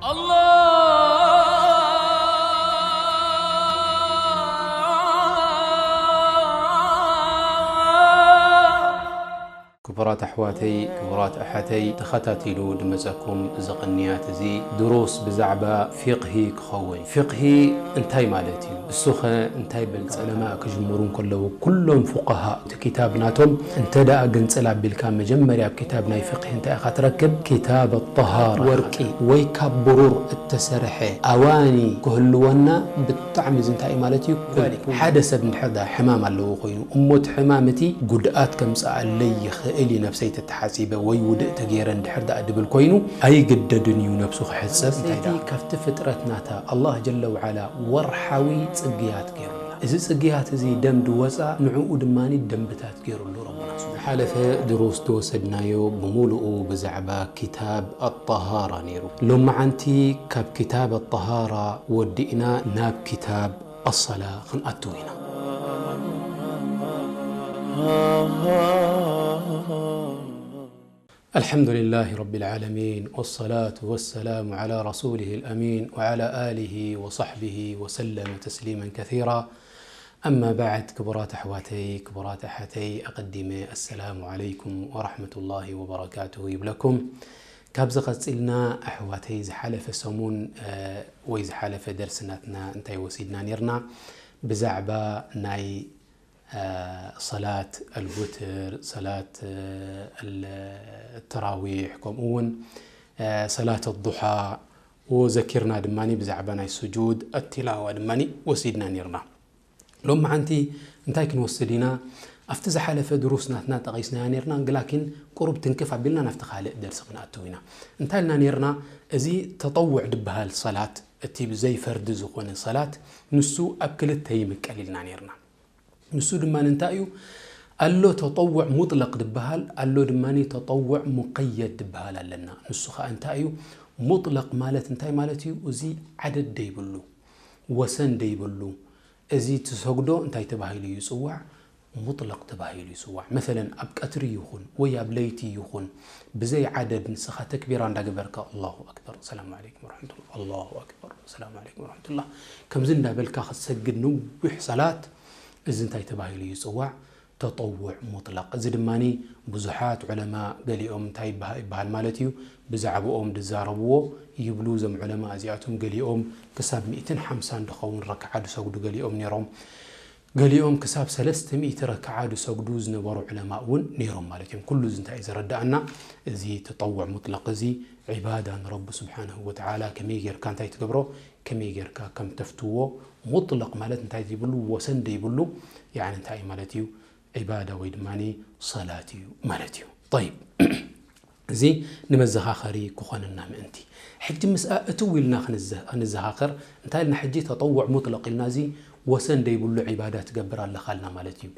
الله ክቡራት ኣሕዋተይ፣ ክቡራት ኣሓተይ፣ ተኸታቲሉ ድመጸኩም እዚ ቅንያት እዚ ድሩስ ብዛዕባ ፊቕሂ ክኸውን። ፊቕሂ እንታይ ማለት እዩ? እሱኸ እንታይ በል? ዑለማ ክጅምሩ እንከለዉ ኩሎም ፉቃሃ እቲ ኪታብ ናቶም እንተ ደኣ ግንጽል ኣቢልካ መጀመርያ ኣብ ኪታብ ናይ ፊቕሂ እንታይ ኢኻ ትረክብ? ኪታብ ኣጠሃራ። ወርቂ ወይ ካብ ብሩር እተሰርሐ ኣዋኒ ክህልወና ብጣዕሚ እዚ እንታይ እዩ ማለት እዩ? ሓደ ሰብ እንድሕር ደኣ ሕማም ኣለዎ ኮይኑ እሞ እቲ ሕማም እቲ ጉድኣት ከምጽኣለይ ይኽእል እዩ ነብሰይ ተተሓጺበ ወይ ውድእ ተገይረ እንድሕር ደኣ ድብል ኮይኑ ኣይግደድን እዩ ነብሱ ክሕጸብ። እንታይ ደኣ ካብቲ ፍጥረት ናታ ኣላህ ጀለ ወዓላ ወርሓዊ ጽግያት ገይሩልና። እዚ ጽግያት እዚ ደም ድወጻ ንዕኡ ድማኒ ደንብታት ገይሩሉ ረቡና ስብሓነ። ዝሓለፈ ድሩስ ዝወሰድናዮ ብምሉኡ ብዛዕባ ኪታብ ኣጠሃራ ነይሩ። ሎመዓንቲ ካብ ኪታብ ኣጠሃራ ወዲእና ናብ ኪታብ ኣሰላ ክንኣትው ኢና። الحمد لله رب العالمين، والصلاة والسلام على رسوله الأمين، وعلى آله وصحبه وسلم تسليما كثيرا. أما بعد، ክቡራት ኣሕዋተይ፣ ክቡራት ኣሓተይ፣ ኣቐዲመ ኣሰላሙ ዓለይኩም ወራሕመቱላሂ ወበረካቱሁ ይብለኩም። ካብዚ ቀጺልና ኣሕዋተይ፣ ዝሓለፈ ሰሙን፣ እ፣ ወይ ዝሓለፈ ደርሲ ናትና እንታይ ወሲድና ኔርና? ብዛዕባ ናይ፣ እ፣ ሰላት ኣልውትር፣ ሰላት፣ እ፣ ኣል-፣ ተራዊሕ፣ ከምኡ እውን፣ እ፣ ሰላት ኣዱሓ ወዘኪርና ድማኒ ብዛዕባ ናይ ስጁድ ኣቲላዋ ድማኒ ወሲድና ኔርና። ሎመዓንቲ እንታይ ክንወስድ ኢና? ኣብቲ ዝሓለፈ ድሩስ ናትና ጠቒስናያ ኔርና፣ ግላኪን ቁሩብ ትንክፍ ኣቢልና ናብቲ ካልእ ደርሲ ክንኣትው ኢና። እንታይ ኢልና ኔርና? እዚ ተጠውዕ ድበሃል ሰላት፣ እቲ ብዘይ ፈርዲ ዝኾነ ሰላት፣ ንሱ ኣብ ክልተ ይምቀል ኢልና ኔርና። ንሱ ድማ እንታይ እዩ? ኣሎ ተጠውዕ ሙጥለቅ ድበሃል፣ ኣሎ ድማ ተጠውዕ ሙቀየድ ድበሃል ኣለና። ንሱ ኸኣ እንታይ እዩ? ሙጥለቅ ማለት እንታይ ማለት እዩ? እዚ ዓደድ ደይብሉ፣ ወሰን ደይብሉ፣ እዚ ትሰግዶ እንታይ ተባሂሉ ይጽዋዕ? ሙጥለቅ ተባሂሉ ይጽዋዕ። መሰለን ኣብ ቀትሪ ይኹን ወይ ኣብ ለይቲ ይኹን ብዘይ ዓደድ ንስኻ ተክቢራ እንዳገበርካ ኣላሁ ኣክበር፣ ሰላም ዓለይኩም ወረሕመቱላህ፣ ኣላሁ ኣክበር፣ ሰላም ዓለይኩም ወረሕመቱላህ፣ ከምዚ እንዳበልካ ክትሰግድ ነዊሕ ሰላት፣ እዚ እንታይ ተባሂሉ ይጽዋዕ? ተጠውዕ ሙጥለቅ። እዚ ድማኒ ብዙሓት ዑለማ ገሊኦም እንታይ ይበሃ-፣ ይበሃል ማለት እዩ፣ ብዛዕባኦም ዝዛረብዎ ይብሉ። እዞም ዑለማ እዚኣቶም ገሊኦም ክሳብ ሚእትን ሓምሳን ድኸውን ረክዓ ዝሰግዱ ገሊኦም ነይሮም። ገሊኦም ክሳብ ሰለስተ ሚእቲ ረክዓ ዝሰግዱ ዝነበሩ ዑለማ እውን ነይሮም ማለት እዮም። ኩሉ እዚ እንታይ እዩ ዘረድኣና? እዚ ተጠውዕ ሙጥለቅ እዚ ዒባዳ ንረቢ ስብሓንሁ ወተዓላ ከመይ ጌርካ እንታይ ትገብሮ? ከመይ ጌርካ ከም ተፍትዎ፣ ሙጥለቅ ማለት እንታይ ዘይብሉ፣ ወሰን ዘይብሉ፣ ያዕኒ እንታይ እዩ ማለት እዩ? ዒባዳ ወይ ድማኒ ሰላት እዩ ማለት እዩ። ጠይብ፣ እዚ ንመዘኻኸሪ ክኾነና ምእንቲ። ሕጂ ምስኣ እትው ኢልና ክንዘ-፣ ክንዘኻኸር፣ እንታይ ኢልና ሕጂ ተጠውዕ ሙጥለቅ ኢልና፣ እዚ ወሰን ዘይብሉ ዒባዳ ትገብር ኣለኻ ኢልና ማለት እዩ።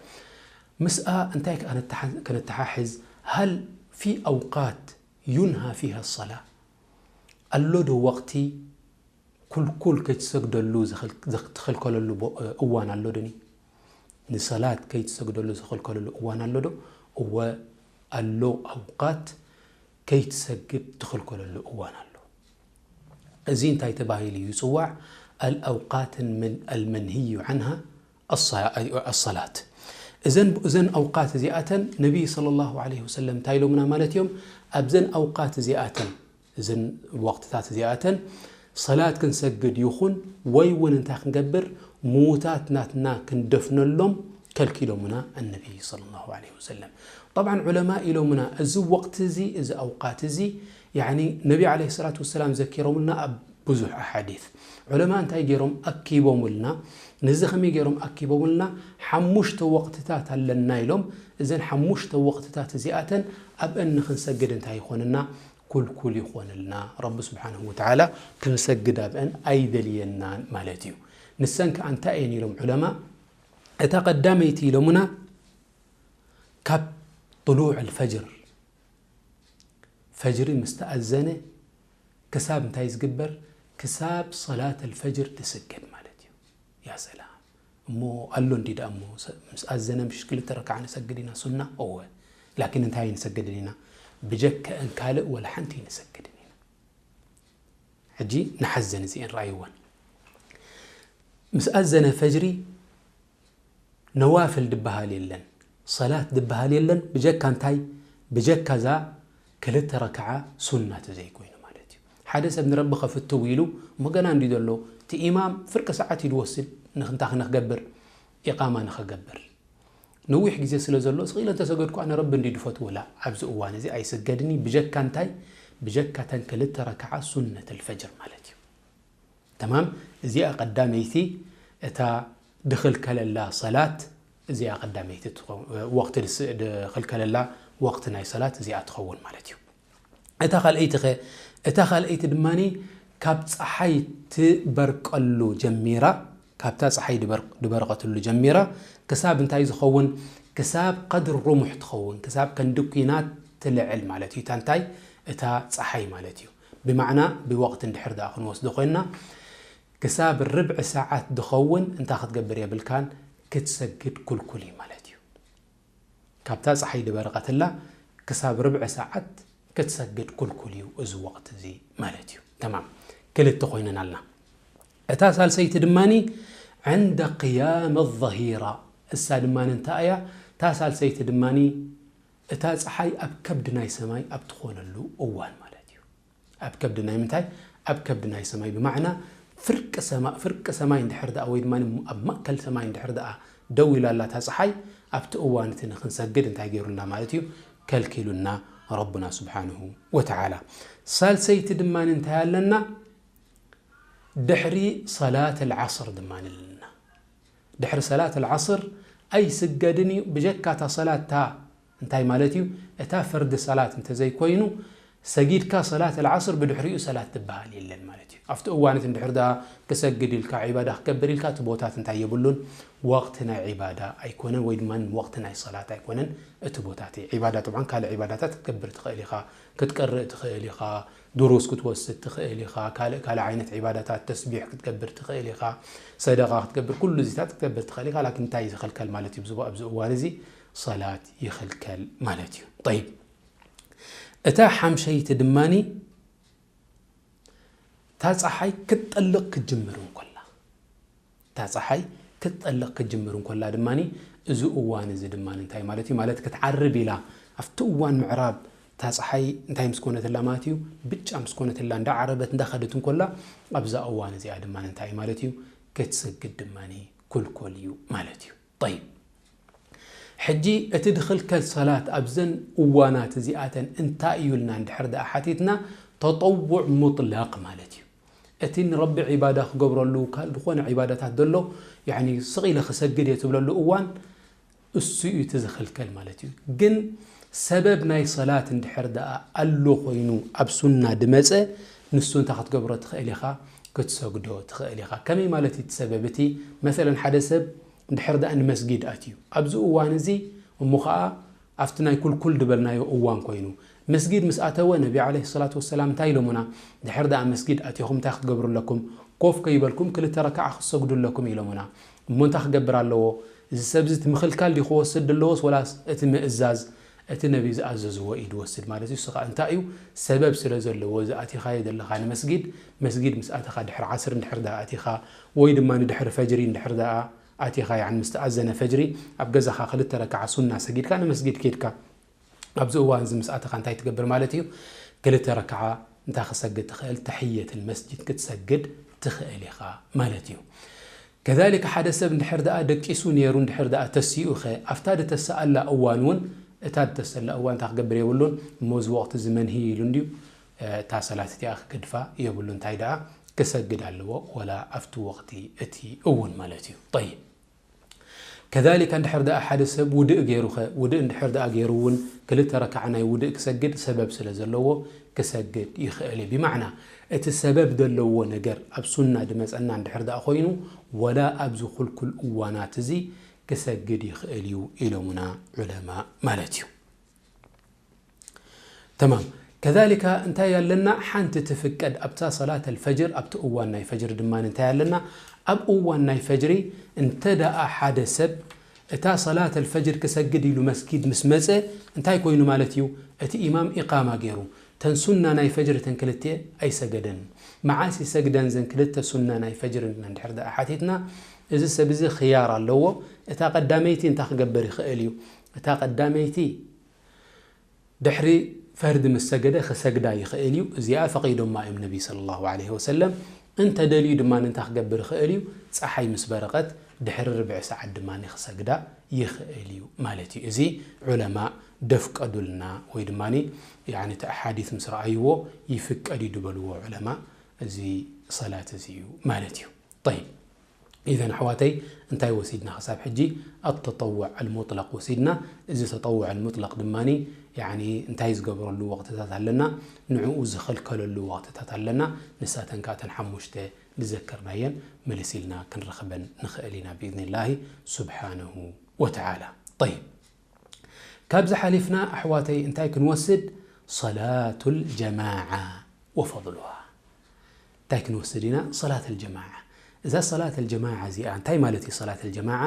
ምስኣ እንታይ ከኣ ነተሓ-፣ ከነተሓሕዝ፣ ሃል ፊ ኣውቃት ዩንሃ ፊሃ ሰላ፣ ኣሎ ዶ ወቕቲ ኩልኩል ከይትሰግደሉ ዝኽል-፣ ዝኽ-፣ ትኽልከለሉ ቦ-፣ እዋን ኣሎ ዶኒ? ንሰላት ከይትሰግደሉ ዝኽልከለሉ እዋን ኣሎ ዶ? እወ ኣሎ፣ ኣውቃት ከይትሰግድ ትኽልከለሉ እዋን ኣሎ። እዚ እንታይ ተባሂሉ ይጽዋዕ? ኣልኣውቃት መን-፣ ኣልመንህዩ ዓንሃ ኣሰ-፣ ኣሰላት። እዘን፣ እዘን ኣውቃት እዚኣተን ነቢይ ሰለላሁ ዐለይሂ ወሰለም እንታይ ኢሎምና ማለት እዮም? ኣብዘን ኣውቃት እዚኣተን፣ እዘን ወቕትታት እዚኣተን ሰላት ክንሰግድ ይኹን ወይ እውን እንታይ ክንገብር፣ ምዉታት ናትና ክንደፍነሎም ከልኪሎምና ኣነቢይ ሰለላሁ ዐለይሂ ወሰለም። ጠብዓን ዑለማ ኢሎምና፣ እዚ ወቕቲ እዚ፣ እዚ ኣውቃት እዚ፣ ያዕኒ ነቢ ዐለይሂ ሰላቱ ወሰላም ዘኪሮምልና ኣብ ብዙሕ ኣሓዲት። ዑለማ እንታይ ገይሮም ኣኪቦምልና? ነዚ ከመይ ገይሮም ኣኪቦምልና? ሓሙሽተ ወቕትታት ኣለና ኢሎም። እዘን ሓሙሽተ ወቕትታት እዚኣተን ኣብአን ንኽንሰግድ እንታይ ይኾንና? ኩልኩል ይኾንልና። ረቢ ስብሓንሁ ወተዓላ ክንሰግድ ኣብአን ኣይደልየናን ማለት እዩ። ንሰን ከኣ እንታይ እየን ኢሎም ዑለማ? እታ ቀዳመይቲ ኢሎምና፣ ካብ ጥሉዕ ኣልፈጅር፣ ፈጅሪ ምስ ተኣዘነ ክሳብ እንታይ ዝግበር? ክሳብ ሰላት ኣልፈጅር ትስገድ ማለት እዩ። ያ ሰላም። እሞ ኣሎ እንዲ ደኣ እሞ፣ ሰ-፣ ምስ ኣዘነ ምሽ ክልተ ረክዓ ንሰግድ ኢና ሱና? እወ። ላኪን እንታይ ኣይንሰግድን ኢና? ብጀከአን ካልእ ወላ ሓንቲ ኣይንሰግድን ኢና። ሕጂ ንሓዘን እዚኤን ረኣይወን። ምስ ኣዘነ ፈጅሪ ነዋፍል ድበሃል የለን፣ ሰላት ድበሃል የለን፣ ብጀካ እንታይ? ብጀካ እዛ ክልተ ረክዓ ሱና ተዘይኮይኑ ማለት እዩ። ሓደ ሰብ ንረቢ ከፍትው ኢሉ እሞ ገና እንዲ ዘሎ እቲ ኢማም ፍርቂ ሰዓት እዩ ዝወስድ ንክንታ ክንክገብር ኢቃማ ንኸገብር ነዊሕ ግዜ ስለ ዘሎ ስቕ ኢለ እንተሰገድኩ ኣነ ረቢ እንዲ ድፈትዎ ላ ኣብዚ እዋን እዚ ኣይስገድኒ ብጀካ እንታይ? ብጀካ ተን ክልተ ረክዓ ሱነት ልፈጅር ማለት እዩ። ተማም። እዚኣ ቀዳመይቲ እታ ድኽልከለላ ሰላት እዚኣ ቀዳመይቲ ትኸውን፣ ወቕቲ ድስ- ድኽልከለላ ወቕቲ ናይ ሰላት እዚኣ ትኸውን ማለት እዩ። እታ ካልኣይቲ ኸ? እታ ካልኣይቲ ድማኒ ካብ ፀሓይ ትበርቀሉ ጀሚራ፣ ካብታ ፀሓይ ድበር- ድበረቐትሉ ጀሚራ ክሳብ እንታይ ዝኸውን? ክሳብ ቀድሪ ሩሙሕ ትኸውን፣ ክሳብ ከንዲ ኲናት ትልዕል ማለት እዩ። እታ እንታይ? እታ ፀሓይ ማለት እዩ። ብማዕና ብወቕቲ እንድሕር ደኣ ክንወስዶ ኮይንና ክሳብ ርብዒ ሰዓት ድኸውን እንታይ ክትገብር የብልካን? ክትሰግድ ኩልኩል እዩ ማለት እዩ። ካብታ ፀሓይ ድበረቐትላ ክሳብ ርብዒ ሰዓት ክትሰግድ ኩልኩል እዩ እዚ ወቕቲ እዚ ማለት እዩ። ተማም። ክልተ ኮይነን ኣልና። እታ ሳልሰይቲ ድማኒ ዕንደ ቅያም ظهيرة፣ እሳ ድማኒ እንታይ እያ? እታ ሳልሰይቲ ድማኒ እታ ፀሓይ ኣብ ከብዲ ናይ ሰማይ ኣብ ትኾነሉ እዋን ማለት እዩ። ኣብ ከብዲ ናይ ምንታይ? ኣብ ከብዲ ናይ ሰማይ ብማዕና ፍርቂ ሰማ- ፍርቂ ሰማይ እንድሕር ደኣ ወይ ድማ ኣብ ማእከል ሰማይ እንድሕር ደኣ ደው ኢላ ኣላ እታ ፀሓይ ኣብቲ እዋን እቲ ንክንሰግድ እንታይ ገይሩልና ማለት እዩ? ከልኪሉና ረቡና ስብሓንሁ ወተዓላ። ሳልሰይቲ ድማ እንታይ ኣለና? ድሕሪ ሰላት ልዓስር ድማ ኣለና። ድሕሪ ሰላት ልዓስር ኣይስገድን እዩ ብጀካ እታ ሰላት እታ እንታይ ማለት እዩ? እታ ፈርዲ ሰላት እንተዘይኮይኑ ሰጊድካ ሰላት ልዓስር ብድሕሪኡ ሰላት ትበሃል የለን ማለት እዩ። ኣብቲ እዋን እቲ እንድሕር ደኣ ክሰግድ ኢልካ ዒባዳ ክገብር ኢልካ እቲ ቦታት እንታይ የብሉን? ወቕቲ ናይ ዒባዳ ኣይኮነን ወይ ድማ ወቕቲ ናይ ሰላት ኣይኮነን። እቲ ቦታ እቲ ዒባዳ ጥብዓን ካልእ ዒባዳታት ክትገብር ትኽእል ኢኻ፣ ክትቀርእ ትኽእል ኢኻ፣ ድሩስ ክትወስድ ትኽእል ኢኻ፣ ካልእ ካልእ ዓይነት ዒባዳታት ተስቢሕ ክትገብር ትኽእል ኢኻ፣ ሰደቓ ክትገብር ኩሉ እዚታት ክትገብር ትኽእል ኢኻ። ላኪን እንታይ እዩ ዝኽልከል ማለት እዩ? ኣብዚ እዋን እዚ ሰላት ይኽልከል ማለት እዩ። ጠይብ፣ እታ ሓምሸይቲ ድማኒ እታ ፀሓይ ክትጠልቕ ክትጅምር እንኮላ እታ ፀሓይ ክትጠልቕ ክትጅምር እንኮላ ድማ እዚ እዋን እዚ ድማ እንታይ ማለት እዩ? ማለት ክትዓርብ ኢላ ኣብቲ እዋን ምዕራብ እታ ፀሓይ እንታይ ምስ ኮነትላ ማለት እዩ? ብጫ ምስ ኮነትላ እንዳዓረበት እንዳኸደት እንኮላ ኣብዛ እዋን እዚኣ ድማ እንታይ ማለት እዩ? ክትሰግድ ድማ ኩልኮል እዩ ማለት እዩ። ጠይብ፣ ሕጂ እቲ ድኽልከል ሰላት ኣብዘን እዋናት እዚኣተን እንታይ እዩ ኢልና እንድሕር ደኣ ሓቲትና ተጠውዕ ሙጥለቕ ማለት እዩ። እቲ ንረቢ ዒባዳ ክገብረሉ ካልእ ዝኾነ ዒባዳታት ዘሎ ያኒ ስቕ ኢለ ክሰግድ እየ ትብለሉ እዋን እሱ እዩ እቲ ዝኽልከል ማለት እዩ። ግን ሰበብ ናይ ሰላት እንድሕር ደኣ ኣሎ ኮይኑ ኣብ ሱና ድመፀ ንሱ እንታይ ክትገብሮ ትኽእል ኢኻ? ክትሰግዶ ትኽእል ኢኻ። ከመይ ማለት እዩ እቲ ሰበብ እቲ? መሰለን ሓደ ሰብ እንድሕር ደኣ ንመስጊድ ኣትዩ ኣብዚ እዋን እዚ እሞ ኸዓ ኣብቲ ናይ ኩልኩል ድበልናዮ እዋን ኮይኑ መስጊድ ምስ ኣተወ ነቢ ዓለይሂ ሰላቱ ወሰላም እንታይ ኢሎሙና? ድሕር ደኣ መስጊድ ኣቲኹም እንታይ ክትገብሩ ኣለኩም? ኮፍ ከይበልኩም ክልተ ረክዓ ክትሰግዱ ኣለኩም ኢሎሙና። እሞ እንታይ ክገብር ኣለዎ? እዚ ሰብ እዚ እቲ ምኽልካል ድዩ ክወስድ ድለዎስ ወላስ እቲ ምእዛዝ እቲ ነቢ ዝኣዘዝዎ እዩ ድወስድ ማለት እዩ። ስኻ እንታይ እዩ ሰበብ ስለ ዘለዎ እዚ ኣቲኻዮ ዘለኻ ንመስጊድ መስጊድ ምስ ኣተኻ ድሕሪ ዓስር እንድሕር ደኣ ኣቲኻ ወይ ድማ ንድሕሪ ፈጅሪ እንድሕር ደኣ ኣቲኻ ያን ምስ ተኣዘነ ፈጅሪ ኣብ ገዛኻ ክልተ ረክዓ ሱና ሰጊድካ ንመስጊድ ኬድካ ኣብዚ እዋን እዚ ምስ ኣተኻ እንታይ ትገብር ማለት እዩ? ክልተ ረክዓ እንታይ ክሰግድ ትኽእል? ተሕየት መስጅድ ክትሰግድ ትኽእል ኢኻ ማለት እዩ። ከዛሊከ ሓደ ሰብ እንድሕር ደኣ ደቂሱ ነይሩ እንድሕር ደኣ ተሲኡ ኸ ኣብታ ድተሰኣላ እዋን እውን እታ ድተሰላ እዋን እንታይ ክገብር የብሉን እሞ እዚ ወቕቲ እዚ መንሂ ኢሉ እንድዩ እታ ሰላት እቲኣ ክገድፋ የብሉ እንታይ ደኣ ክሰግድ ኣለዎ ወላ ኣብቲ ወቕቲ እቲ እውን ማለት እዩ። ጠይብ ከዛሊካ እንድሕር ደኣ ሓደ ሰብ ውድእ ገይሩ ኸ ውድእ እንድሕር ደኣ ገይሩ እውን ክልተ ረክዓ ናይ ውድእ ክሰግድ ሰበብ ስለ ዘለዎ ክሰግድ ይኽእል እዩ። ብማዕና እቲ ሰበብ ዘለዎ ነገር ኣብ ሱና ድመፀና እንድሕር ደኣ ኮይኑ ወላ ኣብዚ ኩልኩል እዋናት እዚ ክሰግድ ይኽእል እዩ ኢሎሙና ዑለማ ማለት እዩ። ተማም ከዛሊካ እንታይ ኣለና ሓንቲ ትፍቀድ ኣብታ ሰላት ኣልፈጅር ኣብቲ እዋን ናይ ፈጅሪ ድማ እንታይ ኣለና ኣብ እዋን ናይ ፈጅሪ እንተ ደኣ ሓደ ሰብ እታ ሰላት ኣልፈጅር ክሰግድ ኢሉ መስጊድ ምስ መፀ እንታይ ኮይኑ ማለት እዩ እቲ ኢማም ኢቃማ ገይሩ ተን ሱና ናይ ፈጅር ተን ክልተ ኣይሰገደን። መዓስ ይሰግደን ዘን ክልተ ሱና ናይ ፈጅር እንድሕር ደኣ ሓቲትና፣ እዚ ሰብ እዚ ኽያር ኣለዎ። እታ ቀዳመይቲ እንታይ ክገብር ይኽእል እዩ? እታ ቀዳመይቲ ድሕሪ ፈርዲ ምስ ሰገደ ክሰግዳ ይኽእል እዩ። እዚኣ ፈቒዶማ እዮም ነቢ ሰለላሁ ዐለይሂ ወሰለም። እንተ ደልዩ ድማ እንታይ ክገብር ይኽእል እዩ? ጸሓይ ምስ በረቐት ድሕሪ ርብዒ ሰዓት ድማ ክሰግዳ ይኽእል እዩ ማለት እዩ። እዚ ዑለማ ደፍቀዱልና ወይ ድማ፣ ያኒ፣ እቲ ኣሓዲት ምስ ረኣይዎ ይፍቀድ እዩ ዝበልዎ ዑለማ፣ እዚ ሰላት እዚ እዩ ማለት እዩ። ጠይብ፣ ኢዘን ኣሕዋተይ፣ እንታይ ወሲድና ክሳብ ሕጂ? ኣተጠውዕ ኣልሙጥለቅ ወሲድና። እዚ ተጠውዕ ኣልሙጥለቅ ድማ፣ ያኒ፣ እንታይ ዝገብረሉ ወቕትታት ኣለና፣ ንዕኡ ዝኸልከለሉ ወቕትታት ኣለና። ንሳተን ከኣ እተን ሓሙሽተ ዝዘከርናየን ምልስ ኢልና ክንረኽበን ንኽእል ኢና ብኢዝኒላሂ ሱብሓነሁ ወተዓላ። ጠይብ፣ ካብዚ ሓሊፍና ኣሕዋተይ እንታይ ክንወስድ? ሰላቱል ጀማዓ ወፈድሉሃ። እንታይ ክንወስድ ኢና? ሰላተል ጀማዓ። እዛ ሰላተል ጀማዓ እዚኣ እንታይ ማለት እዩ? ሰላተል ጀማዓ፣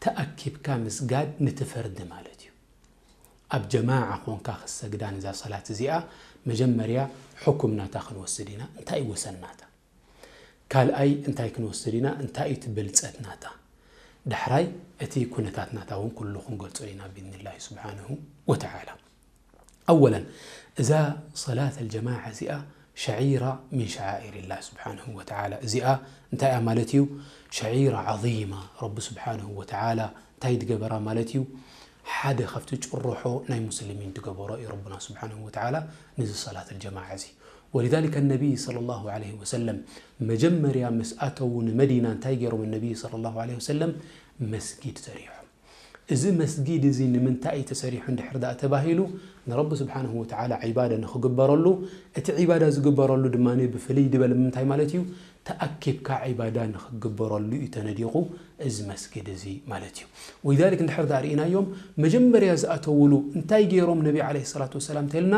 ተኣኪብካ ምስጋድ ንቲ ፈርዲ ማለት እዩ። ኣብ ጀማዓ ኾንካ ክትሰግዳ ነዛ ሰላት እዚኣ፣ መጀመርያ ሕኩም ናታ ክንወስድ ኢና። እንታይ እዩ ወሰን ናታ? ካልኣይ እንታይ ክንወስድ ኢና? እንታይ እዩ እቲ ብልጸት ናታ? ዳሕራይ እቲ ኩነታት ናታ እውን ኩሉ ክንገልጾ ኢና ብኢዝኒላሂ ሱብሓነሁ ወተዓላ። ኣወለን፣ እዛ ሰላት ኣልጀማዓ እዚኣ ሸዒራ ሚን ሸዓኢሪላህ ሱብሓነሁ ወተዓላ። እዚኣ እንታይ እያ ማለት እዩ? ሸዒራ ዓዚማ፣ ረቢ ሱብሓነሁ ወተዓላ እንታይ ዝገበራ ማለት እዩ? ሓደ ካብቲ ጭርሖ ናይ ሙስሊሚን ዝገበሮ እዩ ረብና ሱብሓነሁ ወተዓላ ነዚ ሰላት ኣልጀማዓ እዚ። ወሊዛሊከ ነቢይ ሰለላሁ ዐለይሂ ወሰለም መጀመርያ ምስ ኣተዉ ንመዲና እንታይ ገይሮም? ነቢይ ሰለላሁ ዐለይሂ ወሰለም መስጊድ ሰሪሖም። እዚ መስጊድ እዚ ንምንታይ እዩ ተሰሪሑ እንድሕር ደኣ ተባሂሉ፣ ንረቢ ስብሓንሁ ወተዓላ ዒባዳ ንኽግበረሉ፣ እቲ ዒባዳ ዝግበረሉ ድማ ብፍልይ ዝበለ ምንታይ ማለት እዩ? ተኣኪብካ ዒባዳ ንኽግበረሉ እዩ ተነዲቑ እዚ መስጊድ እዚ ማለት እዩ። ወሊዛሊክ እንድሕር ደኣ ርኢናዮም፣ መጀመርያ ዝኣተውሉ እንታይ ገይሮም ነቢ ዓለይሂ ሰላቱ ወሰላም ተልና፣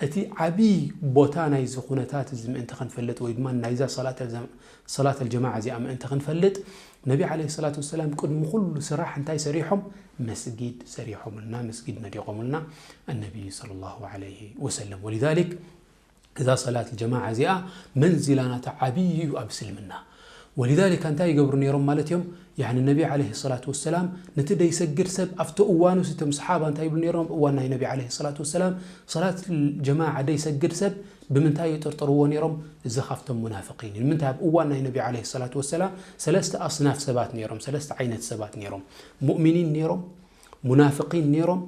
እቲ ዓብዪ ቦታ ናይዚ ኩነታት እዚ ምእንቲ ክንፈልጥ ወይ ድማ ናይዛ ሰላት ሰላት ኣልጀማዓ እዚኣ ምእንቲ ክንፈልጥ፣ ነቢ ዓለይሂ ሰላቱ ወሰላም ቅድሚ ኩሉ ስራሕ እንታይ ሰሪሖም? መስጊድ ሰሪሖምልና፣ መስጊድ ነዲቖምልና ኣነቢይ ሰለላሁ ዓለይሂ ወሰለም። ወሊዛሊክ እዛ ሰላት ኣልጀማዓ እዚኣ መንዚላ ናታ ዓብዪ እዩ ኣብ እስልምና። ወሊዛሊክ እንታይ ይገብሩ ነይሮም ማለት እዮም? ያኒ ነቢ ዓለይሂ ሰላቱ ወሰላም ነቲ ደይሰግድ ሰብ ኣብቲ እዋኑ፣ እቶም ሰሓባ እንታይ ይብሉ ነይሮም? ኣብ እዋን ናይ ነቢ ዓለይሂ ሰላቱ ወሰላም ሰላት ኣልጀማዓ ደይሰግድ ሰብ ብምንታይ ይጥርጥርዎ ነይሮም? እዚ ካብቶም ሙናፍቂን እዩ። ንምንታይ? ኣብ እዋን ናይ ነቢ ዓለይሂ ሰላቱ ወሰላም ሰለስተ ኣስናፍ ሰባት ነይሮም፣ ሰለስተ ዓይነት ሰባት ነይሮም። ሙእሚኒን ነይሮም፣ ሙናፍቂን ነይሮም፣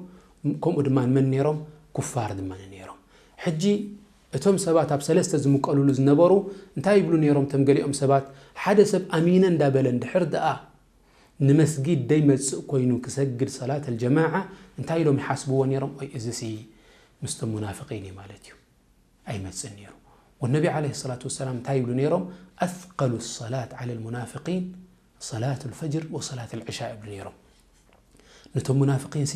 ከምኡ ድማ መን ነይሮም? ኩፋር ድማ ነይሮም። ሕጂ እቶም ሰባት ኣብ ሰለስተ ዝምቀሉሉ ዝነበሩ እንታይ ይብሉ ነይሮም? እቶም ገሊኦም ሰባት፣ ሓደ ሰብ ኣሚነ እንዳበለ እንድሕር ደኣ ንመስጊድ ደይመጽእ ኮይኑ ክሰግድ ሰላት ኣልጀማዓ እንታይ ኢሎም ይሓስብዎ ነይሮም? ኦይ፣ እዚሲ ምስቶም ሙናፍቂን እዩ ማለት እዩ፣ ኣይመጽእን ነይሩ። ወነቢ ዓለይሂ ሰላቱ ወሰላም እንታይ ይብሉ ነይሮም? ኣስቀሉ ሰላት ዓለ ልሙናፍቂን ሰላት ልፈጅር ወሰላት ልዕሻ ይብሉ ነይሮም። ነቶም ሙናፍቂንሲ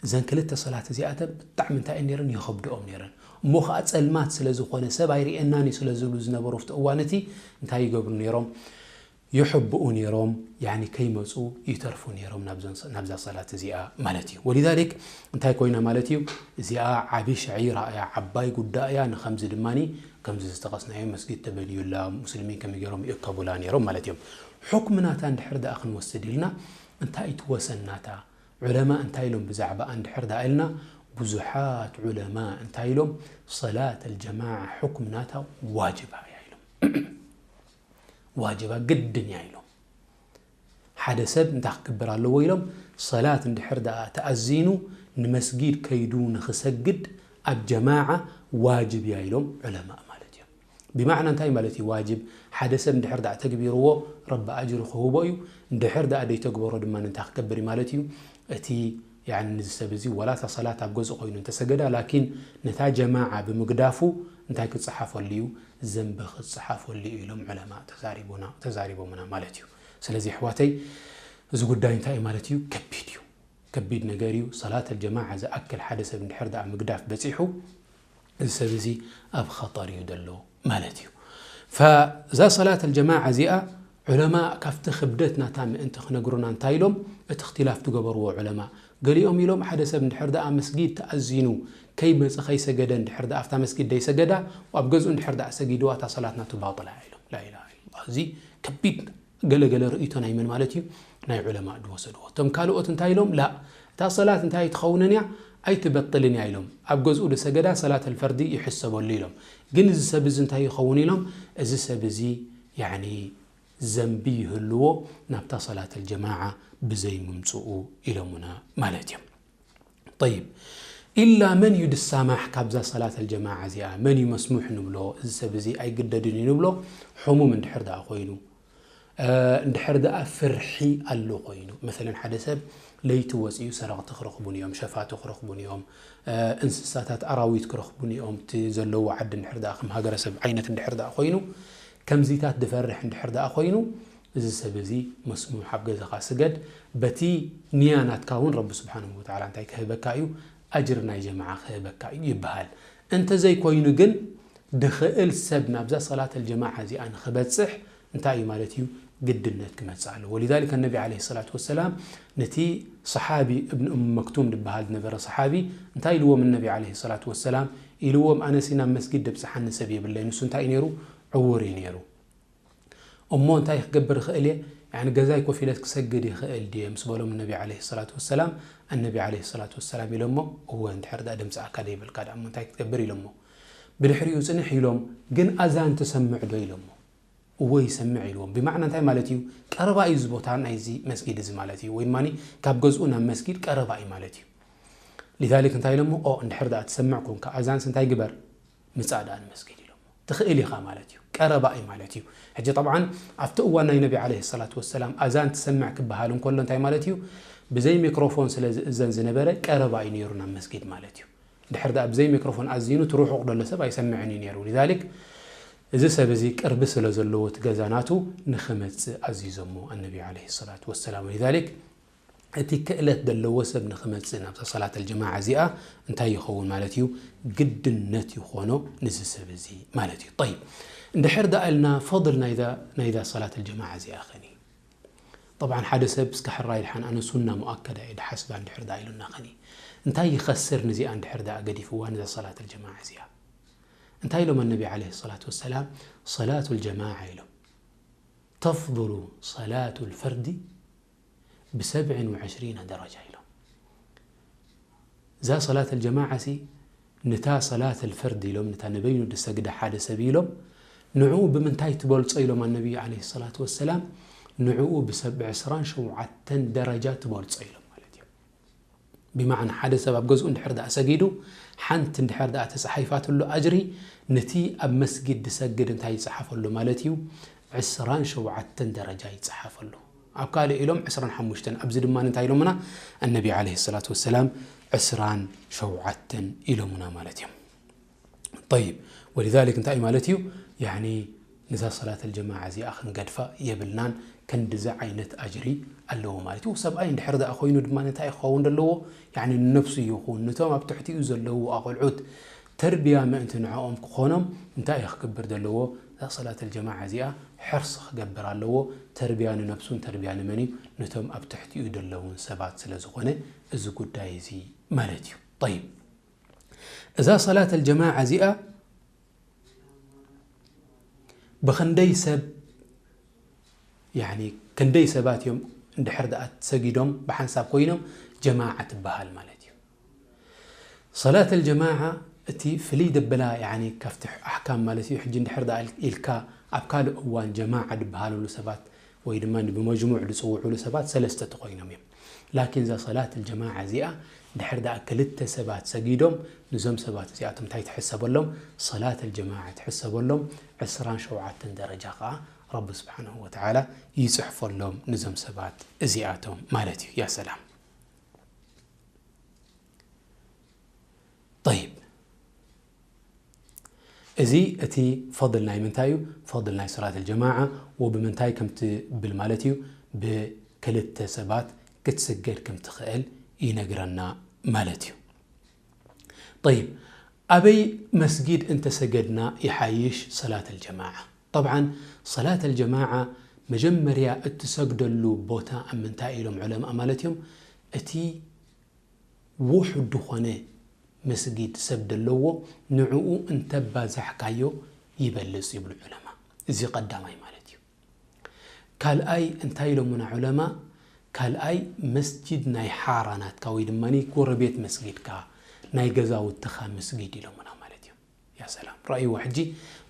እዘን ክልተ ሰላት እዚኣተን ብጣዕሚ እንታይ እየን ነይረን? የኸብድኦም ነይረን። እሞ ኸዓ ጸልማት ስለ ዝኾነ ሰብ ኣይርእየናን እዩ ስለ ዝብሉ ዝነበሩ ኣብቲ እዋን እቲ እንታይ ይገብሩ ነይሮም? ይሕብኡ ነይሮም፣ ያኒ ከይመጹ ይተርፉ ነይሮም ናብዘን-፣ ናብዛ ሰላት እዚኣ ማለት እዩ። ወሊዛሊክ እንታይ ኮይና ማለት እዩ? እዚኣ ዓቢ ሸዒራ እያ፣ ዓባይ ጉዳይ እያ። ንኸምዚ ድማኒ ከምዚ ዝጠቐስናዮ መስጊድ ተበንዩላ፣ ሙስሊሚን ከመይ ገይሮም ይእከቡላ ነይሮም ማለት እዮም። ሕክሚ ናታ እንድሕር ደኣ ክንወስድ ኢልና እንታይ እቲ ወሰን ናታ? ዑለማ እንታይ ኢሎም ብዛዕባኣ እንድሕር ደኣ ኢልና፣ ብዙሓት ዑለማ እንታይ ኢሎም? ሰላት ኣልጀማዓ ሕክሚ ናታ ዋጅባ እያ ኢሎም። ዋጅባ ግድን እያ ኢሎም። ሓደ ሰብ እንታይ ክገብር ኣለዎ ኢሎም? ሰላት እንድሕር ደኣ ተኣዚኑ ንመስጊድ ከይዱ ንኽሰግድ ኣብ ጀማዓ ዋጅብ እያ ኢሎም ዑለማእ ማለት እዮም። ብማዕና እንታይ ማለት እዩ ዋጅብ? ሓደ ሰብ እንድሕር ደኣ ተግቢርዎ ረቢ ኣጅሪ ክህቦ እዩ። እንድሕር ደኣ ደይተግበሮ ድማ እንታይ ክገብር እዩ ማለት እዩ? እቲ ያኒ እዚ ሰብ እዚ ዋላ እታ ሰላት ኣብ ገዝኡ ኮይኑ እንተሰገዳ፣ ላኪን ነታ ጀማዓ ብምግዳፉ እንታይ ክጸሓፈሉ እዩ? ዘንቢ ክጸሓፈሉ እዩ ኢሎም ዑለማ ተዛሪቡና፣ ተዛሪቦምና ማለት እዩ። ስለዚ ኣሕዋተይ፣ እዚ ጉዳይ እንታይ እዩ ማለት እዩ? ከቢድ እዩ። ከቢድ ነገር እዩ። ሰላት ኣልጀማዓ ዝኣክል ሓደ ሰብ እንድሕር ደኣ ምግዳፍ በጺሑ፣ እዚ ሰብ እዚ ኣብ ኸጠር እዩ ዘሎ ማለት እዩ። ፈዛ ሰላት ኣልጀማዓ እዚኣ ዑለማ ካብቲ ክብደት ናታ ምእንቲ ክነግሩና እንታይ ኢሎም? እቲ እኽትላፍ ዝገበርዎ ዑለማ፣ ገሊኦም ኢሎም ሓደ ሰብ እንድሕር ደኣ መስጊድ ተኣዚኑ ከይመፀ ከይሰገደ እንድሕር ደኣ ኣብታ መስጊድ ደይሰገዳ ኣብ ገዝኡ እንድሕር ደኣ ሰጊድዋ እታ ሰላት ናቱ ባጥላ እያ ኢሎም። ላኢላሃ ኢለላህ። እዚ ከቢድ ገለገለ ርእይቶ ናይ መን ማለት እዩ? ናይ ዑለማእ ዝወሰድዎ። እቶም ካልኦት እንታይ ኢሎም? ላ፣ እታ ሰላት እንታይ ኣይትኸውንን እያ፣ ኣይትበጥልን እያ ኢሎም። ኣብ ገዝኡ ዝሰገዳ ሰላት ኣልፈርዲ ይሕሰበሉ ኢሎም። ግን እዚ ሰብ እዚ እንታይ ይኸውን ኢሎም? እዚ ሰብ እዚ ያኒ ዘንቢ ይህልዎ ናብታ ሰላት ኣልጀማዓ ብዘይ ምምፅኡ ኢሎምና ማለት እዮም። ጠይብ፣ ኢላ መን እዩ ድሳማሕ ካብዛ ሰላት ኣልጀማዓ እዚኣ? መን እዩ መስሙሕ ንብሎ? እዚ ሰብ እዚ ኣይግደድን እዩ ንብሎ? ሕሙም እንድሕር ደኣ ኮይኑ፣ እ፣ እንድሕር ደኣ ፍርሒ ኣሎ ኮይኑ፣ መሰለን ሓደ ሰብ ለይቲ ወፂኡ ሰረቕቲ ክረኽቡን እዮም፣ ሸፋቱ ክረኽቡን እዮም፣ እ፣ እንስሳታት ኣራዊት ክረኽቡን እዮም፣ እቲ ዘለዎ ዓዲ እንድሕር ደኣ ከም ሃገረሰብ ዓይነት እንድሕር ደኣ ኮይኑ፣ ከምዚታት ድፈርሕ እንድሕር ደኣ ኮይኑ፣ እዚ ሰብ እዚ መስሙሕ ኣብ ገዛኻ ስገድ፣ በቲ ንያ ናትካ እውን ረቢ ስብሓንሁ ወተዓላ እንታይ ክህበካ እዩ? ኣጅሪ ናይ ጀማዓ ክህበካ እዩ ይበሃል። እንተዘይኮይኑ ግን ድኽእል ሰብ ናብዛ ሰላት ኣልጀማዓ እዚኣ ንኽበፅሕ እንታይ እዩ ማለት እዩ? ግድነት ክመፅእ ኣለዎ። ወሊዛሊከ ነቢ ዓለይሂ ሰላቱ ወሰላም ነቲ ሰሓቢ እብን እም መክቱም ዝበሃል ዝነበረ ሰሓቢ እንታይ ኢልዎም? ነቢ ዓለይሂ ሰላቱ ወሰላም ኢልዎም፣ ኣነሲ ናብ መስጊድ ደብፅሓኒ ሰብ የብለይ። ንሱ እንታይ እዩ ነይሩ? ዕውር እዩ ነይሩ። እሞ እንታይ ክገብር ይኽእል እየ? ያኒ ገዛይ ኮፍ ኢለት ክሰግድ ይኽእል ድየ? ምስ በሎም ነቢ ዓለይሂ ሰላቱ ወሰላም፣ ኣነቢ ዓለይሂ ሰላቱ ወሰላም ኢሎሞ፣ እወ፣ እንድሕር ደኣ ደምፅኣካ ደይበልካ ደኣ እሞ እንታይ ክትገብር ኢሎሞ። ብድሕሪኡ ፅንሕ ኢሎም፣ ግን ኣዛን ትሰምዕ ዶ ኢሎሞ። እወ ይሰምዕ ኢልዎም። ብማዕና እንታይ ማለት እዩ? ቀረባ እዩ እዚ ቦታ ናይዚ መስጊድ እዚ ማለት እዩ። ወይ ድማ ካብ ገዝኡ ናብ መስጊድ ቀረባ እዩ ማለት እዩ። ሊዛሊክ እንታይ ኢሎሞ? ኦ፣ እንድሕር ደኣ ትሰምዕ ኮንካ ኣዛንስ እንታይ ግበር? ምጻእ ደኣ ንመስጊድ ኢሎሞ። ትኽእል ኢኻ ማለት እዩ። ቀረባ እዩ ማለት እዩ። ሕጂ ጠብዓን ኣብቲ እዋን ናይ ነቢ ዓለይሂ ሰላቱ ወሰላም ኣዛን ትሰምዕ ክበሃል እንከሎ እንታይ ማለት እዩ? ብዘይ ሚክሮፎን ስለ ዝእዘን ዝነበረ ቀረባ እዩ ነይሩ ናብ መስጊድ ማለት እዩ። ድሕር ደኣ ብዘይ ሚክሮፎን ኣዚኑ እቲ ርሑቕ ዘሎ ሰብ ኣይሰምዕን እዩ ነይሩ። ሊዛሊክ እዚ ሰብ እዚ ቅርቢ ስለ ዘለዎ እቲ ገዛ ናቱ ንኽመጽእ ኣዚዞሞ ኣነቢ ዓለይሂ ሰላቱ ወሰላም። ሊዛሊክ እቲ ክእለት ዘለዎ ሰብ ንኽመጽእ ናብዛ ሰላት ኣልጀማዓ እዚኣ እንታይ ይኸውን ማለት እዩ? ግድነት ይኾኖ ንዚ ሰብ እዚ ማለት እዩ። ጠይብ፣ እንድሕር ደኣ ኢልና ፈضል ናይዛ፣ ናይዛ ሰላት ኣልጀማዓ እዚኣ ኸኒ? ጠብዓን ሓደ ሰብ እስከ ሕራይ ድሓን ኣነ ሱና ሙኣከዳ እየ ድሓስባ እንድሕር ደኣ ኢሉና ኸኒ? እንታይ ይኸስር ንዚኣ እንድሕር ደኣ ገዲፍዋ ነዛ ሰላት ኣልጀማዓ እዚኣ? እንታይ ኢሎም ኣነቢ ዓለይሂ ሰላቱ ወሰላም? ሰላቱ ኣልጀማዓ ኢሎም። ተፍضሉ ሰላቱ ኣልፈርዲ ብሰብዕን ወዕሽሪነ ደረጃ ኢሎም። እዛ ሰላት ኣልጀማዓ ሲ ነታ ሰላት ኣልፈርድ ኢሎም፣ ነታ ንበይኑ ዝሰግዳ ሓደ ሰብ ኢሎም፣ ንዕኡ ብምንታይ ትበልጾ ኢሎም ኣነቢ ዓለይሂ ሰላቱ ወሰላም? ንዕኡ ብሰብ ዕስራን ሸውዓተን ደረጃ ትበልጾ ኢሎም ማለት እዮም። ብማዕና ሓደ ሰብ ኣብ ገዝኡ እንድሕር ደኣ ሰጊዱ፣ ሓንቲ እንድሕር ደኣ ተጻሒፋትሉ ኣጅሪ፣ ነቲ ኣብ መስጊድ ዝሰግድ እንታይ ይጽሓፈሉ ማለት እዩ? ዕስራን ሸውዓተን ደረጃ ይጽሓፈሉ። ኣብ ካልእ ኢሎም ዕስራን ሓሙሽተን፣ ኣብዚ ድማ እንታይ ኢሎምና? ኣነቢ ዓለይሂ ሰላቱ ወሰላም ዕስራን ሸውዓተን ኢሎምና ማለት እዮም። ጠይብ፣ ወሊዛሊክ እንታይ ማለት እዩ? ያኒ ነዛ ሰላት ኣልጀማዓ እዚኣ ክንገድፋ የብልናን፣ ክንድዚ ዓይነት ኣጅሪ ኣለዎ ማለት እዩ። ሰብኣይ እንድሕር ደኣ ኮይኑ ድማ እንታይ ክኸውን ዘለዎ? ያኒ ንነፍሱ ይኹን፣ ነቶም ኣብ ትሕቲኡ ዘለዉ ኣቖልዑት ተርቢያ ምእንቲ ንዕኦም ክኾኖም እንታይ እዩ ክገብር ዘለዎ? እዛ ሰላት ኣልጀማዓ እዚኣ ሕርሲ ክገብር ኣለዎ። ተርቢያ ንነፍሱን ተርቢያ ንመን እዩ? ነቶም ኣብ ትሕቲኡ ዘለዉን ሰባት ስለ ዝኾነ እዚ ጉዳይ እዚ ማለት እዩ። ጠይብ፣ እዛ ሰላት ኣልጀማዓ እዚኣ ብኽንደይ ሰብ፣ ያኒ ክንደይ ሰባት እዮም እንድሕር ደኣ ሰጊዶም ብሓንሳብ ኮይኖም ጀማዓ ትበሃል ማለት እዩ። ሰላት ኣልጀማዓ እቲ ፍልይ ደበላ፣ ያኒ ካብቲ ኣሕካም ማለት እዩ። ሕጂ እንድሕር ደኣ ኢልካ ኣብ ካልእ እዋን ጀማዓ ዝበሃለሉ ሰባት ወይ ድማ ብመጅሙዕ ዝጽውዑሉ ሰባት ሰለስተ ተኾይኖም እዮም። ላኪን እዛ ሰላት ኣልጀማዓ እዚኣ ድሕር ደኣ ክልተ ሰባት ሰጊዶም፣ ንዞም ሰባት እዚኣቶም እንታይ ትሕሰበሎም? ሰላት ኣልጀማዓ ትሕሰበሎም። ዕስራን ሸውዓተን ደረጃ ኸኣ ረቢ ስብሓንሁ ወተዓላ ይጽሕፈሎም ንዞም ሰባት እዚኣቶም ማለት እዩ። ያ ሰላም። ጠይብ፣ እዚ እቲ ፈضል ናይ ምንታይ እዩ? ፈضል ናይ ሰላት ኣልጀማዓ። ወብምንታይ ከም ትብል ማለት እዩ? ብክልተ ሰባት ክትስገድ ከም ትኽእል ይነግረና ማለት እዩ። ጠይብ፣ ኣበይ መስጊድ እንተሰገድና ይሓይሽ ሰላት ኣልጀማዓ? ጠብዓን ሰላት ኣልጀማዓ መጀመርያ እትሰግደሉ ቦታ ኣብ ምንታይ ኢሎም ዑለማእ ማለት እዮም? እቲ ውሑድ ዝኾነ መስጊድ ሰብ ደለዎ ንዕኡ እንተባዛሕካዮ ይበልጽ ይብሉ ዑለማ። እዚ ቀዳማይ ማለት እዩ። ካልኣይ እንታይ ኢሎምና ዑለማ? ካልኣይ መስጂድ ናይ ሓራ ናትካ ወይ ድማ ጎረቤት መስጊድካ ናይ ገዛውትኻ መስጊድ ኢሎምና ማለት እዮም። ያ ሰላም፣ ረኣይዎ ሕጂ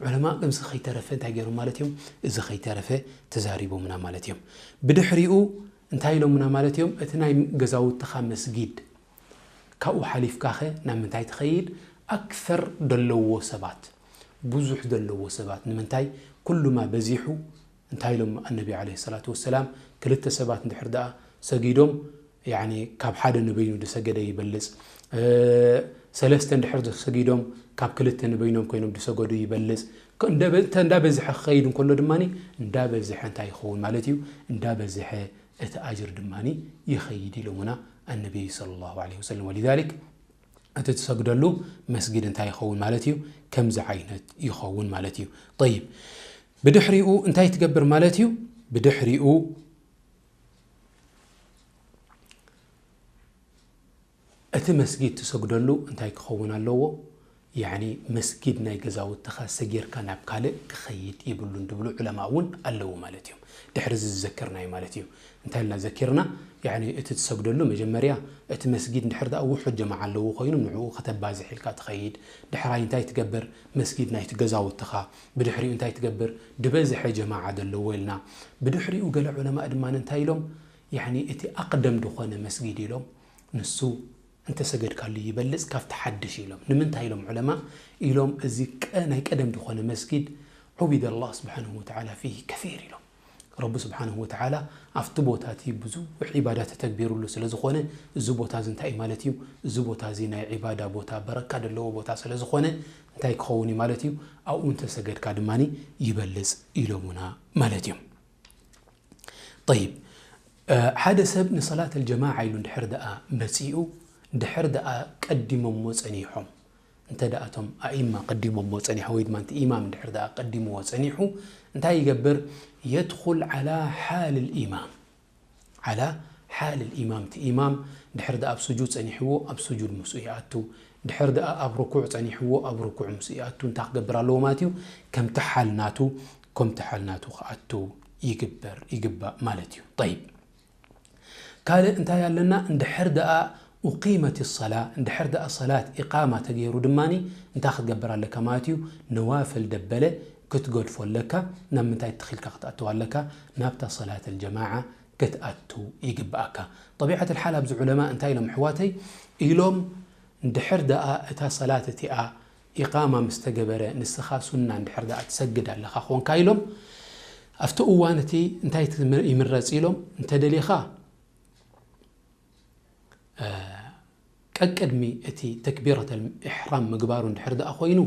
ዑለማ። እዚ ከይተረፈ እንታይ ገይሮም ማለት እዮም? እዚ ከይተረፈ ተዛሪቦምና ማለት እዮም። ብድሕሪኡ እንታይ ኢሎምና ማለት እዮም? እቲ ናይ ገዛውትኻ መስጊድ ካብኡ ሓሊፍካኸ ናብ ምንታይ ትኸይድ? ኣክሰር ደለዎ ሰባት፣ ብዙሕ ደለዎ ሰባት። ንምንታይ? ኩሉማ በዚሑ እንታይ ኢሎም ኣነቢ ዓለይሂ ሰላቱ ወሰላም? ክልተ ሰባት እንድሕር ደኣ ሰጊዶም፣ ያኒ ካብ ሓደ ንበይኑ ዝሰገደ ይበልጽ። እ፣ ሰለስተ እንድሕር ሰጊዶም ካብ ክልተ ንበይኖም ኮይኖም ዝሰገዱ ይበልጽ። ከ-፣ እንደ-፣ እንተ-፣ እንዳበዝሐ ክኸይድ እንከሎ ድማ እንዳበዝሐ እንታይ ይኸውን ማለት እዩ? እንዳበዝሐ እቲ ኣጅር ድማ ይኸይድ ኢሎምና ኣነቢ ሰለላሁ ዐለይሂ ወሰለም። ወሊዛሊክ እቲ ትሰግደሉ መስጊድ እንታይ ይኸውን ማለት እዩ? ከምዚ ዓይነት ይኸውን ማለት እዩ። ጠይብ፣ ብድሕሪኡ እንታይ ትገብር ማለት እዩ? ብድሕሪኡ እቲ መስጊድ ትሰግደሉ እንታይ ክኸውን ኣለዎ? ያኒ መስጊድ ናይ ገዛውትኻ ሰጊርካ ናብ ካልእ ክኸይድ ይብሉን ድብሉ ዑለማ እውን ኣለዉ ማለት እዮም። ድሕሪ እዚ ዝዘክርናዮ ማለት እዩ። እንታይ ኢልና ዘኪርና? ያኒ እቲ ትሰግደሉ መጀመርያ እቲ መስጊድ እንድሕር ደኣ ውሑድ ጀማዓ ኣለዎ ኮይኑ ንዕኡ ከተባዝሕ ኢልካ ትኸይድ። ድሕራይ እንታይ ትገብር? መስጊድ ናይቲ ገዛውትኻ። ብድሕሪኡ እንታይ ትገብር? ድበዝሐ ጀማዓ ዘለዎ ኢልና። ብድሕሪኡ ገለ ዑለማእ ድማ እንታይ ኢሎም? ያኒ እቲ ኣቕደም ዝኾነ መስጊድ ኢሎም፣ ንሱ እንተሰገድካሉ ይበልጽ ካብቲ ሓድሽ ኢሎም። ንምንታይ ኢሎም ዑለማ? ኢሎም እዚ ቀ-፣ ናይ ቀደም ዝኾነ መስጊድ ዑቢደ ኣላህ ስብሓንሁ ወተዓላ ፊሂ ከሲር ኢሎም። ረቢ ስብሓንሁ ወተዓላ ኣብቲ ቦታ እቲ ብዙሕ ዒባዳ ተተግቢሩሉ ስለ ዝኾነ፣ እዚ ቦታ እዚ እንታይ እዩ ማለት እዩ? እዚ ቦታ እዚ ናይ ዒባዳ ቦታ፣ በረካ ዘለዎ ቦታ ስለ ዝኾነ እንታይ ክኸውን እዩ ማለት እዩ? ኣብኡ እንተሰገድካ ድማ ይበልጽ ኢሎምና ማለት እዮም። ጠይብ፣ እ፣ ሓደ ሰብ ንሰላት ኣልጀማዓ ኢሉ እንድሕር ደኣ መጺኡ፣ እንድሕር ደኣ ቀዲሞሞ ጸኒሖም፣ እንተ ደኣ እቶም ኣኢማ ቀዲሞሞ ጸኒሖም ወይ ድማ እቲ ኢማም እንድሕር ደኣ ቀዲምዎ ጸኒሑ፣ እንታይ ይገብር? የድኹል ዓላ ሓል ልኢማም። ዓላ ሓል ልኢማም፣ እቲ ኢማም ድሕር ደኣ ኣብ ስጁድ ጸኒሕዎ፣ ኣብ ስጁድ ምስኡ ይኣቱ። ድሕር ደኣ ኣብ ርኩዕ ጸኒሕዎ፣ ኣብ ርኩዕ ምስኡ ይኣቱ። እንታይ ክገብር ኣለዎ ማለት እዩ? ከምቲ ሓል ናቱ፣ ከምቲ ሓል ናቱ ክኣቱ ይግበር፣ ይግባእ ማለት እዩ። ጠይብ። ካልእ እንታይ ኣለና? እንድሕር ደኣ ኡቂመት ሰላ፣ እንድሕር ደኣ ሰላት ኢቃማ ተገይሩ ድማኒ እንታይ ክትገብር ኣለካ ማለት እዩ? ነዋፍል ደበለ ክትገድፎ ኣለካ። ናብ ምንታይ ትኺልካ ክትኣትው ኣለካ? ናብታ ሰላት ኣልጀማዓ ክትኣቱ ይግብኣካ። ጠቢዓት ኣልሓል ኣብዚ ዑለማ እንታይ ኢሎም ኣሕዋተይ? ኢሎም እንድሕር ደኣ እታ ሰላት እቲኣ ኢቃማ ምስ ተገበረ ንስኻ ሱና እንድሕር ደኣ ትሰግድ ኣለኻ ኾንካ ኢሎም፣ ኣብቲ እዋን እቲ እንታይ ትም-፣ ይምረጽ ኢሎም፣ እንተደሊኻ፣ እ፣ ቀቅድሚ እቲ ተክቢረተል ኢሕራም ምግባሩ እንድሕር ደኣ ኮይኑ፣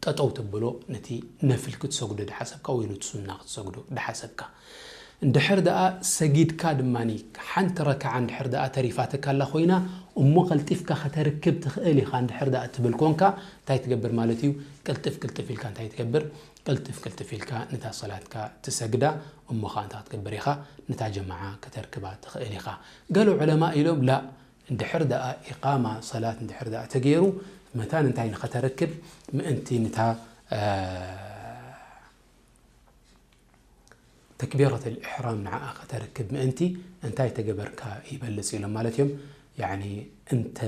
ጠጠው ትብሎ ነቲ ነፍል ክትሰግዶ ድሓሰብካ ወይ ነቲ ሱና ክትሰግዶ ድሓሰብካ። እንድሕር ደኣ ሰጊድካ ድማኒ ሓንቲ ረክዓ እንድሕር ደኣ ተሪፋትካ ኣላ ኮይና፣ እሞ ቀልጢፍካ ከተርክብ ትኽእል ኢኻ። እንድሕር ደኣ ትብል ኮንካ፣ እንታይ ትገብር ማለት እዩ? ቅልጥፍ ቅልጥፍ ኢልካ እንታይ ትገብር? ቅልጥፍ ቅልጥፍ ኢልካ ነታ ሰላትካ ትሰግዳ፣ እሞ ኸዓ እንታይ ክትገብር ኢኻ? ነታ ጀማዓ ከተርክባ ትኽእል ኢኻ። ገለ ዑለማ ኢሎም፣ ላ፣ እንድሕር ደኣ ኢቃማ ሰላት እንድሕር ደኣ ተገይሩ፣ መታን እንታይ ንኸተረክብ ምእንቲ ነታ፣ እ፣ ተክቢረተል ኢሕራም ንዓኣ ከተርክብ ምእንቲ እንታይ ተገበርካ ይበልጽ ኢሎም ማለት እዮም። ያኒ እንተ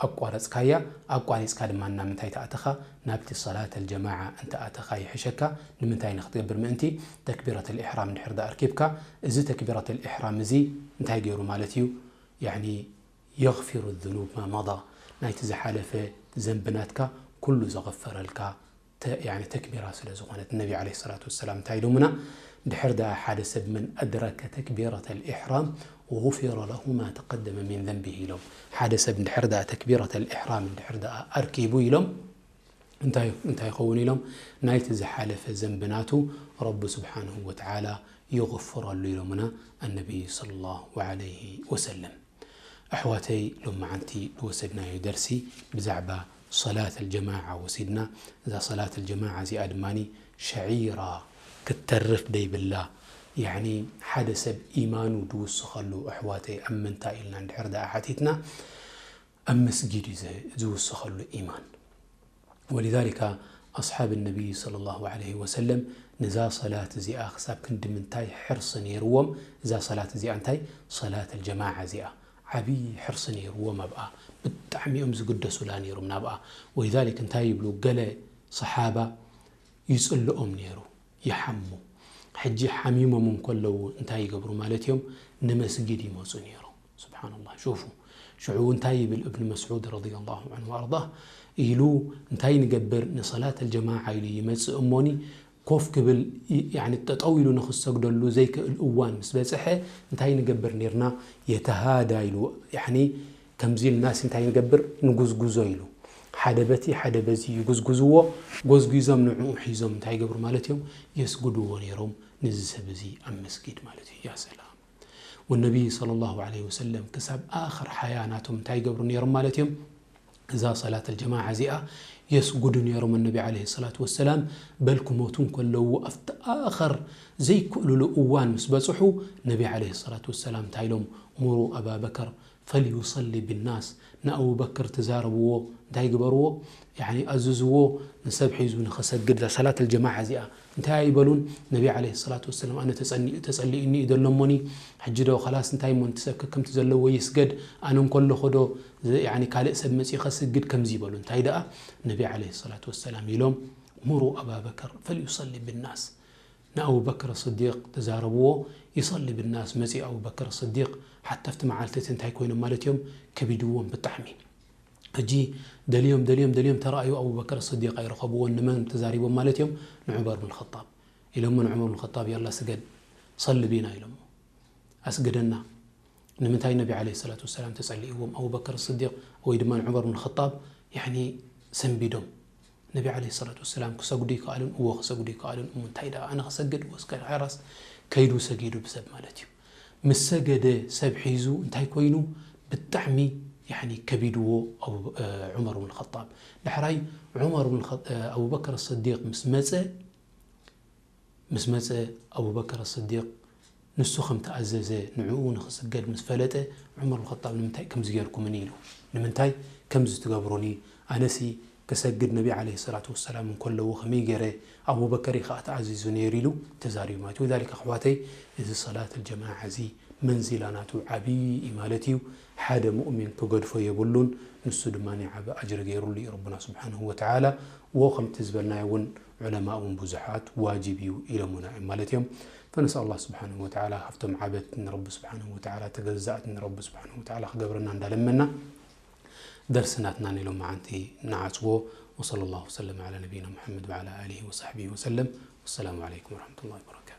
ኣቋረጽካያ፣ ኣቋሪጽካ ድማ ናብ ምንታይ ተኣተኻ? ናብቲ ሰላተል ጀማዓ እንተ ኣተኻ ይሕሸካ። ንምንታይ ንኽትገብር ምእንቲ? ተክቢረተል ኢሕራም እንድሕር ደኣ ኣርኪብካ፣ እዚ ተክቢረተል ኢሕራም እዚ እንታይ ገይሩ ማለት እዩ? ያኒ የግፊሩ ዙኑብ ማ መዳ፣ ናይቲ ዝሓለፈ ዘንቢ ናትካ ኩሉ ዘቐፈረልካ ተ-፣ ያኒ ተክቢራ ስለ ዝኾነት። ነቢ ዓለይሂ ሰላቱ ወሰላም እንታይ ኢሎምና? ድሕር ደኣ ሓደ ሰብ መን ኣድረከ ተክቢረተል ኢሕራም ጉፊረ ለሁ ማ ተቀደመ ሚን ዘንቢሂ ኢሎም። ሓደ ሰብ እንድሕር ደኣ ተክቢረተል ኢሕራም እንድሕር ደኣ ኣርኪቡ ኢሎም፣ እንታይ፣ እንታይ ይኸውን ኢሎም? ናይቲ ዝሓለፈ ዘንቢ ናቱ ረቢ ስብሓንሁ ወተዓላ ይغፍረሉ ኢሎምና ኣነቢ ሰለላሁ ዐለይሂ ወሰለም። ኣሕዋተይ፣ ሎማዓንቲ ዝወሰድናዮ ደርሲ ብዛዕባ ሰላት ኣልጀማዓ ወሲድና። እዛ ሰላት ኣልጀማዓ እዚኣ ድማኒ ሸዒራ ክትተርፍ ደይብላ። ያዕኒ ሓደ ሰብ ኢማኑ ድውስኸሉ፣ ኣሕዋተይ፣ ኣብ ምንታይ ኢልና እንድሕር ደኣ ሓቲትና፣ ኣብ መስጊድ እዩ ዝ- ዝውስኸሉ ኢማን። ولذلك أصحاب النبي صلى الله عليه وسلم ነዛ ሰላት እዚኣ ክሳብ ክንዲ ምንታይ ሕርሲ ነይርዎም። እዛ ሰላት እዚኣ እንታይ፣ ሰላት الجماعة እዚኣ ዓብዪ ሕርሲ ነይርዎም ኣብኣ። ብጣዕሚ እዮም ዝግደሱላ ነይሮም ናብኣ። ولذلك እንታይ ይብሉ ገለ ሰሓባ፣ ይፅልኦም ነይሩ፣ ይሓሙ። ሕጂ ሓሚሞም እንከለዉ እንታይ ይገብሩ ማለት እዮም? ንመስጊድ ይመፁ ነይሮም። ስብሓንላህ። ሹፉ፣ ሽዑ እንታይ ይብል እብን መስዑድ ረዲየላሁ ዐንሁ ወኣርዳህ? ኢሉ እንታይ ንገብር? ንሰላት ኣልጀማዓ ኢሉ ይመፅእ እሞኒ ኮፍ ክብል ይ- ያኒ ጠጠው ኢሉ ንክሰግደሉ ዘይክእል እዋን ምስ በፅሐ እንታይ ንገብር ነይርና? የተሃዳ ኢሉ ያኒ ከምዚ ኢልናስ እንታይ ንገብር? ንጉዝጉዞ ኢሉ። ሓደ በቲ ሓደ በዚ ይጉዝጉዝዎ፣ ጎዝጒዞም ንዕኡ ሒዞም እንታይ ይገብሩ ማለት እዮም? የስግድዎ ነይሮም ንዚ ሰብ እዚ ኣብ መስጊድ ማለት እዩ። ያ ሰላም። ወነቢይ ሰለላሁ ዐለይሂ ወሰለም ክሳብ ኣኽር ሓያ ናቶም እንታይ ይገብሩ ነይሮም ማለት እዮም? እዛ ሰላት ኣልጀማዓ እዚኣ የስጉዱ ነይሮም ነቢ ዐለይሂ ሰላቱ ወሰላም። በል ክሞቱ እንከለዉ ኣብቲ ኣኸር ዘይክእሉሉ እዋን ምስ በፅሑ ነቢ ዐለይሂ ሰላቱ ወሰላም እንታይ ኢሎም? ሙሩ ኣባበከር ፈልዩሰሊ ብናስ፣ ንኣቡበክር ተዛረብዎ፣ እንታይ ግበርዎ? ያኒ ኣዝዝዎ ንሰብ ሒዙ ንኸሰግድ እዛ ሰላት ኣልጀማዓ እዚኣ። እንታይ ኣይበሉን? ነቢ ዐለይሂ ሰላቱ ወሰላም ኣነ ተጸኒ- ተጸሊኡኒ እዩ ዘሎ እሞኒ፣ ሕጂ ዶ ኸላስ እንታይ እሞ እቲ ሰብ ከከምቲ ዘለዎ ይስገድ፣ ኣነ እንከለኹ ዶ ዝ- ያኒ ካልእ ሰብ መጺኡ ኸስግድ? ከምዚ ይበሉ። እንታይ ደኣ ነቢ ዐለይሂ ሰላቱ ወሰላም ኢሎም ሙሩ ኣባበከር ፈልዩሰሊ ብናስ፣ ንኣቡበክር ስዲቅ ተዛረብዎ፣ ይሰሊ ብናስ መፂኡ ኣቡበክር ስዲቅ ሓታ ኣብቲ መዓልቲ እቲ እንታይ ኮይኖም ማለት እዮም? ከቢድዎም ብጣዕሚ። ሕጂ ደልዮም ደልዮም ደልዮም ተረኣዩ ኣቡበክር ስዲቅ ኣይረኸብዎን። ንመን ተዛሪቦም ማለት እዮም? ንዑመር ብን ኸጣብ ኢሎሞ ንዑመር ብን ኸጣብ ያላ ስገድ ሰሊ ቢና ኢሎሞ ኣስግደና። ንምንታይ ነቢ ዓለይሂ ሰላቱ ወሰላም ተጸሊእዎም? ኣቡበከር ስዲቅ ወይ ድማ ንዑመር ብን ኸጣብ ያኒ ሰንቢዶም። ነቢ ዓለይሂ ሰላቱ ወሰላም ክሰግዱ ይከኣሉን እዎ ክሰግዱ ይከኣሉን እሞ እንታይ ደኣ ኣነ ክሰግድ እዎ እስከ ሓራስ ከይዱ ሰጊዱ ብሰብ ማለት እዩ። ምስ ሰገደ ሰብ ሒዙ እንታይ ኮይኑ ብጣዕሚ ያኒ ከቢድዎ ኣቡ- ዑመር ብን ኸጣብ። ዳሕራይ ዑመር ብን ኸ- ኣቡበከር ስዲቅ ምስ መጸ ምስ መጸ ኣቡበከር ስዲቅ ንሱ ከም ተኣዘዘ ንዕኡ ንኽስገድ ምስ ፈለጠ ዑመር ብን ኸጣብ ንምንታይ ከምዚ ጌርኩምኒ ኢሉ። ንምንታይ ከምዚ ትገብሩኒ? ኣነሲ ክሰግድ ነቢ ዓለይሂ ሰላቱ ወሰላም እንከለዉ ከመይ ገይረ ኣቡበከር እዩ ከዓ ተኣዚዙ ነይሩ ኢሉ ተዛሪቡ ማለት እዩ። ወዛሊከ ኣሕዋተይ እዚ ሰላት ኣልጀማዓ እዚ መንዚላ ናቱ ዓብዪ እዩ ማለት እዩ። ሓደ ሙእሚን ክገድፎ የብሉን። ንሱ ድማ ዓቢ ኣጅሪ ገይሩሉ እዩ ረቡና ስብሓንሁ ወተዓላ። ወ ከምቲ ዝበልናዮ እውን ዑለማ እውን ብዙሓት ዋጅብ እዩ ኢሎምና እዮም ማለት እዮም። ፈነስኣል ኣላህ ስብሓንሁ ወተዓላ ካብቶም ዓበድቲ ንረቢ ስብሓንሁ ወተዓላ ተገዛእቲ ንረቢ ስብሓንሁ ወተዓላ ክገብረና እንዳለመና ደርሲ ናትና ንሎም መዓንቲ ንዓጽዎ። ወሰለ ላሁ ወሰለም ዓላ ነቢይና ሙሓመድ ወዓላ ኣሊሂ ወሳሕቢሂ ወሰለም። ወሰላሙ ዓለይኩም ወረሕመቱላሂ ወበረካቱ።